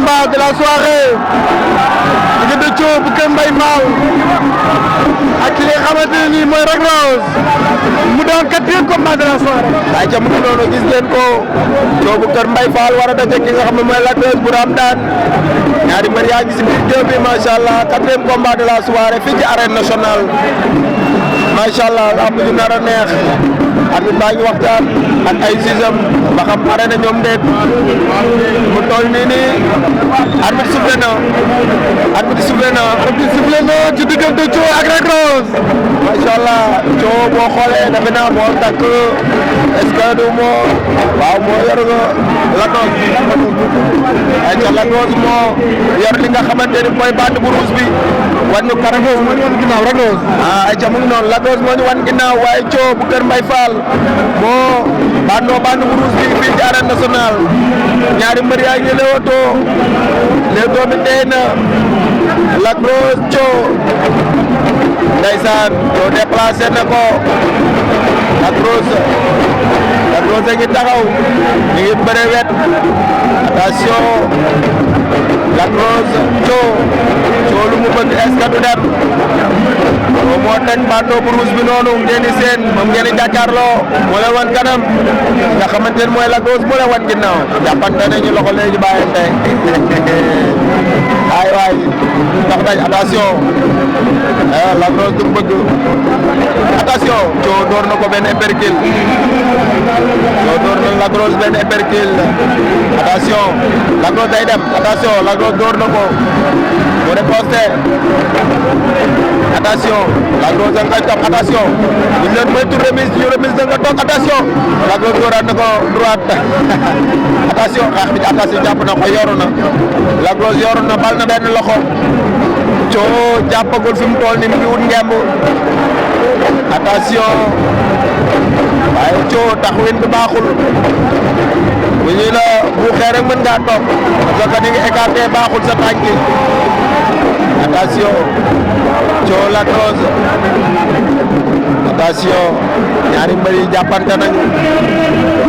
combat de la soirée diggante THIO bu Keur Mbaye Fall ak ki nga xamante ne nii mooy LAGROSE mu doon 4e combat de la soirée. ay ca mu ngi noonu gis ngeen ko THIO bu Keur Mbaye Fall war a daje ki nga xam ne mooy LAGROSE bu Raam Daan ñaari mbër yaa ngi si biir géew bi macha allah 4e combat de la soirée fii ci arène nationale macha allah am ñu nar a neex arbitre baa ngi waxtaan ak ay sisam ba xam pare na ñoom déet mu toll nii arbitre soufflé na ci diggante THIO ak LAGROSE. macha allah THIO boo xoolee defe naa moo takk est-ce que du moo waaw moo yor LAGROSE ay ca LAGROSE moo yor li nga xamante ni mooy bande bu rouge bi wan ñu kanam moo ñu wan ginnaaw LAGROSE. ay ca mu ngi noonu LAGROSE moo ñu wan ginnaaw waaye THIO bu Keur Mbaye Fall moo bande bu rouge bi fii ci arène nationale ñaari mbër yaa ngi leewtoo bi tey na LAGROSE THIO ndeysaan THIO déplacé na ko LAGROSE a ngi taxaw ñu ngi bëre wet attention LAGROSE THIO lu mu bëgg est-ce que du dem moo teg bando bu rouge bi noonu ngeen di seen moom ngeen di jàkkaarloo moo leen wan kanam nga xamante ne mooy LAGROSE moo leen wan ginnaaw jàppante nañu loxo léegi bàyyante ay waay ndax dañ attention LAGROSE du bëgg attention THIO door na ko benn épercule THIO door na LAGROSE benn épercule attention LAGROSE day dem attention LAGROSE door na ko mu riposté attention LAGROSE nga topp attention ñu leen moytu remise da nga toog attention LAGROSE dooraat na ko droite attention xeex bi attention jàpp na ko yoru na LAGROSE yoru na bal na benn loxo THIO jàppagul fi mu toll ni mu ngi wut ngemb attention waaye THIO taxawin bi baaxul bu ñuy la bu xee rek mën ngaa toog parce que ni nga écarté baaxul sa tànk yi attention THIO LAGROSE attention ñaari mbër yi jàppante nañu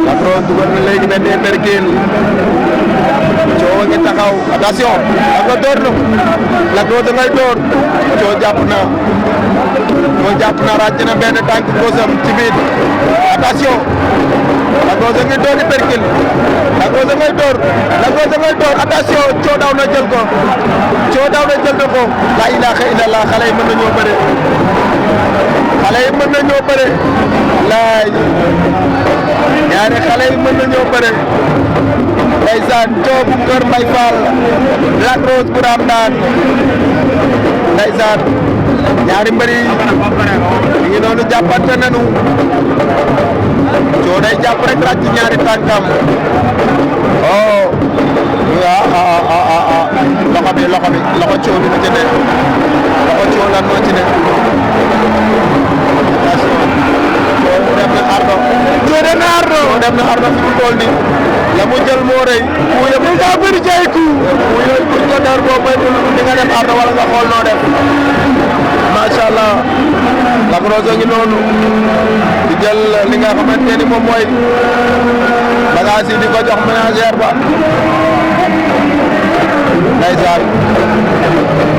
LAGROSE dugal na léegi benn épercule THIO a ngi taxaw attention LAGROSE door na LAGROSE ngay door THIO jàpp na ràcc na benn tànk góosam ci biir attention LAGROSE ngi door épercule LAGROSE ngay door attention THIO daw na jël ko la ilaha illallah xale yi mën nañoo bëre laay ñaari xale yi mën nañoo bëre ndeysaan THIO bu Keur Mbaye Fall LAGROSE bu Raam Daan ndeysaan ñaari mbër yi ñu ngi noonu jàppante nañu THIO day jàpp rek ràcc ñaari tànkam oh loxo THIO bi mu ci ne loxo THIO lan moo ci ne attention THIO dem na ardo fi mu toll nii la mu jël moo rëy ku yëpp daa bëri ci ay coup ku yooyu buñ ko dar boo moytul di nga dem ardo wala nga xool noo def macha allah LAGROSE ngi noonu di jël li nga xamante ni moom mooy bagage yi di ko jox ménagère ba ndeysaan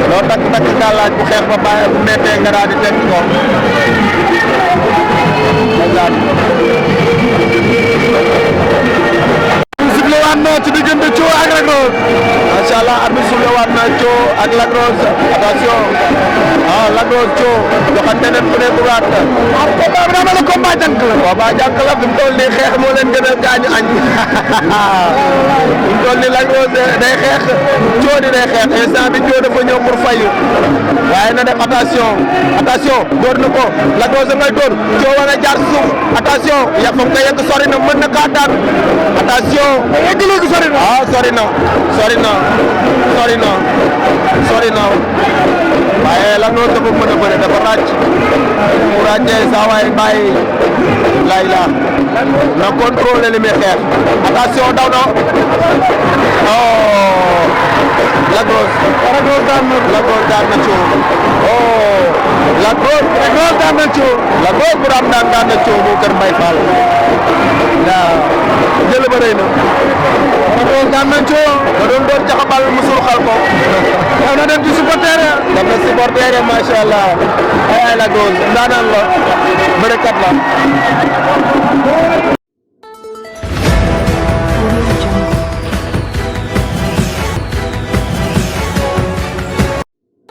loo takk gàllaaj bu xeex ba bàyyi bu mettee nga daal di teg ko ndeysaan sifflé waat na ci diggante THIO ak LAGROSE. macha allah arbitre sifflé waat na THIO ak LAGROSE attention LAGROSE THIO joxante ne fu ne bu waat combat bi daa mel ne combat jànk la. combat jànk la fi mu toll nii xeex moo leen gën a gaañu añ fi mu toll nii LAGROSE day xeex THIO di day xeex instant bi THIO dafa ñëw pour fayu waaye na def attention door na ko LAGROSE ngay door THIO war a jaar suuf attention ya fam nga yegg sori na mën na kaa daan attention yegg léegi sori na. sori na waaye LAGROSE dafa mën a bëre dafa ràcc mu ràccee saa waay bàyyi layla na contrôler li muy xeex attention daw na LAGROSE daan na THIO LAGROSE daan na THIO LAGROSE bu Raam Daan daan na THIO bu Keur Mbaye Fall waaw jël ba rëy na. Lagrose daan nañ coo. ba doon door jaxabal musul xal ko. yow na dem ci supporter ya. dem na supporter ya macha allah ay Lagrose ndaanaan la bërekat la.